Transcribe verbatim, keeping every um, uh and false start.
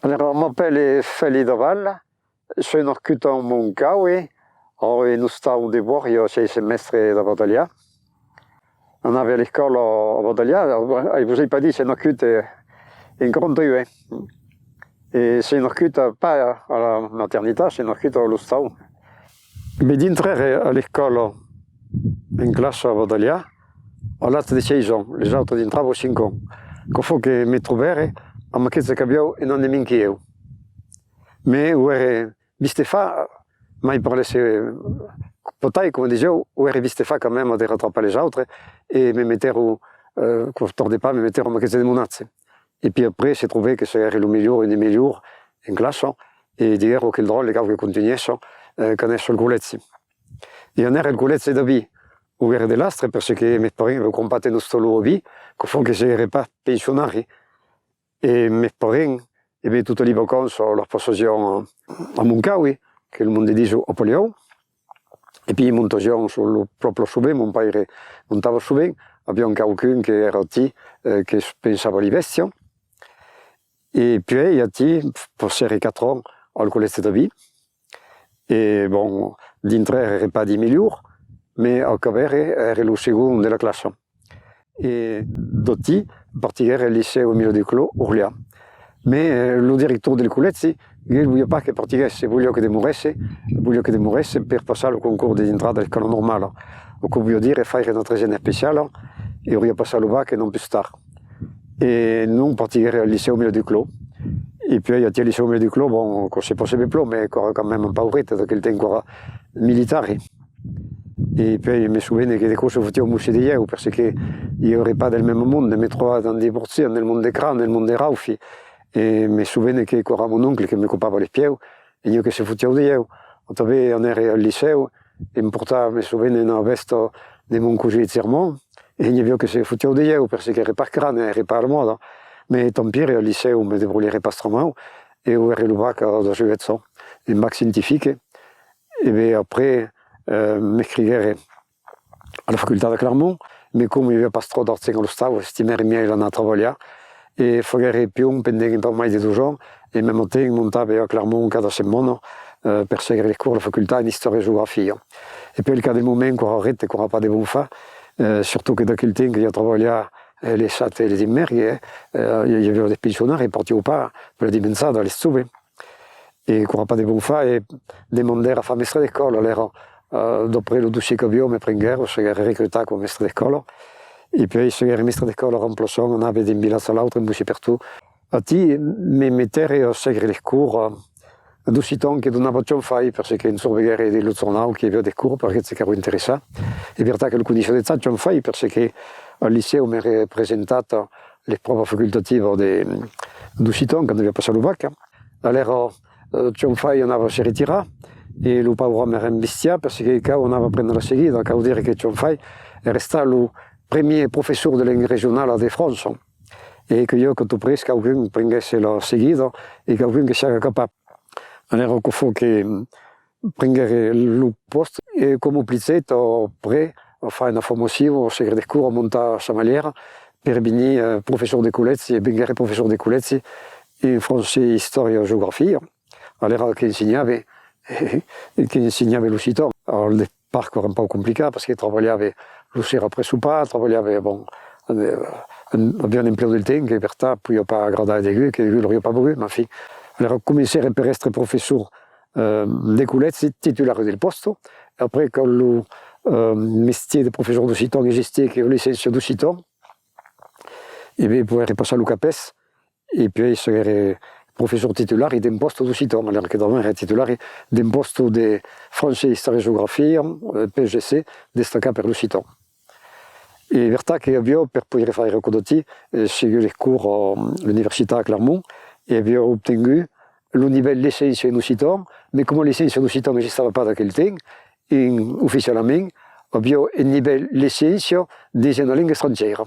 Alèra, m'apèli Fèlix Daval, soi nascut a Montcaui, a un ostau de Bòria, sièis mètres de Badalhà. Anavi a l'escòla a Badalhà, e vos ai pas dit, soi nascut, eh, en quaranta-uèch. E soi nascut a, pas a la maternitat, soi nascut a l'ostau. Me dintrère a l'escòla en classa a Badalhà a l'atge de sièis ans, les autres dintravan a cinc ans. Quò fa que me trobère amb aqueles qu'avián un an de mens que ieu. Mès o ère viste fach, mai per laissar potar, coma disián, o ère viste fach quand même de ratrapar les autres, e me metèron, eh, quò tardèt pas, me metèron amb aqueles de mon atge. E puèi après, se trobèt que soi ère lo melhor, un de melhor en classa, e diguèron: quel dròlle, cau que contunhèsse, eh, qu'anèsse al collègi. E anère al collègi d'Avièr, o ère de l'astre, perque mes parents avián crompat un ostalon a Avièr, quò fa que soi ère pas pensionari. E mes parents, e ben, totas li vacanças las passasián a, a Montcaui, que lo monde dison a Palhau. E puèi montasián sul, plan, plan sovent, mon paire montava sovent, avián quauqu'un que èra aquí, eh, que pensava li bèstias. E puèi aquí, passère quatre ans al collègi d'Avièr. E, bon, dintrère, ère pas di melhor, mès acabère, ère lo segond de la classa. E d'aquí partiguère al licèu Emile Duclos, Orlhac. Mès, eh, lo director del collègi, el voliá pas que partiguèsse, voliá que demorèsse, voliá que demorèsse per passar lo concors de dintrada a l'escòla normala. Aquò voliá dire faire una tresena especiala, e auriá passat lo bac un an pus tard. E non, partiguère al licèu Emile Duclos. E puèi aquí al licèu Emile Duclos, bon, quò se passèt plan, mès quò èra quand même un pauret, d'aquel temps quò èra militari. E puèi me sovene que de còps se fotián un bocin de ieu, perque ieu ère pas del mème monde, me trobava dins de Borgés, del monde de Cranc, del monde de Raufi. E me sovene que quò èra mon oncle que me copava les pièus, e n'i aviá que se fotián de ieu. Atanben anère al licèu, e me portava, me sovene, una vèsta de mon cosin Germand, e n'i aviá que se fotián de ieu, perque ère pas crana, ère pas a la mòda. Mès tant pire, al licèu me debrolhère pas tròp mau, e o ère lo bac a dètz-e-uèch ans, un bac scientific. E ben après, eh, m'escriguère a la facultat de Clermont, mès coma i aviá pas tròp d'argent a l'ostau, estimère mièlh anar trabalhar, e faguère pion pendent un pauc mai de dos ans, e en mème temps montave a Clermont cada setmana, eh, per sègre les cors a la facultat en istòria e geografia. E puèi al cap del moment, quò èra ret, quò èra pas de bon far, eh, surtot que d'aquel temps que ieu trabalhava, eh, les sat e les dimèrgues, eh, eh, i aviá de pensionaris, partián pas per la dimenjada, les joves. E quò èra pas de bon far, e demandère a far mèstre d'escòla, alèra, eh, d'après lo dossier qu'aviá, me prenguère, seguère recrutat coma mèstre d'escòla, e puèi seguère mèstre d'escòla remplaçant, anave d'un vilatge a l'autre, un bocin pertot. Aquí, me metère a sègre les cors, eh, d'occitan que donava Joan Fay, perque un jorn veguère dins lo jornau que i aviá de cors per aqueles qu'èran interessats. E vertat que lo coneissiá dejà, Joan Fay, perque al licèu m'ère presentat l'espròva facultativa de, d'occitan, quand aviá passat lo bac. Alèra, eh, Joan Fay anava se retirar, e lo paure òme èra embestiat, perque quò anava prendre la seguida. Cau dire que Joan Fay èra estat lo premier professor de lenga regionala de França, e que caliá qu'a tot prètz quauqu'un prenguèsse la seguida, e quauqu'un que siaga capable. Alèra, quò fa que, mm, prenguère lo pòste, e quò m'obligèt après a far una formacion, a sègre de cors, a montar chamalièra, per venir, eh, professor de collègi, e venguère professor de collègi en francés, istòria e geografia. Alèra qu'ensenhave, qu'ensenhave l'occitan. Al depart, quò èra un pauc complicat, perque trabalhave lo ser après sopar, trabalhave, bon, eh, aviá un emplèu del temps que, vertat, podiá pas agradar a degun, que degun l'auriá pas volgut, mès enfin. Alèra, comencère per èstre professor, eh, de collègi, titular del pòste, e après, quand lo, eh, mestier de professor d'occitan existiá, que la licéncia d'occitan, e ben, poguère passar lo CAPES, e puèi seguère professor titulari d'un pòste d'occitan, alèra que d'abans ère titulari d'un pòste de francés, istòria e geografia, eh, P E G C, destacat per l'occitan. E vertat que aviá, per poire faire aquò d'aquí, eh, seguit les cors a l'universitat a Clermont, e aviá obtengut lo nivèl licéncia en occitan, mès coma la licéncia d'occitan existava pas d'aquel temps, en, oficialament, aviá un nivèl licéncia dins una lenga estrangièra.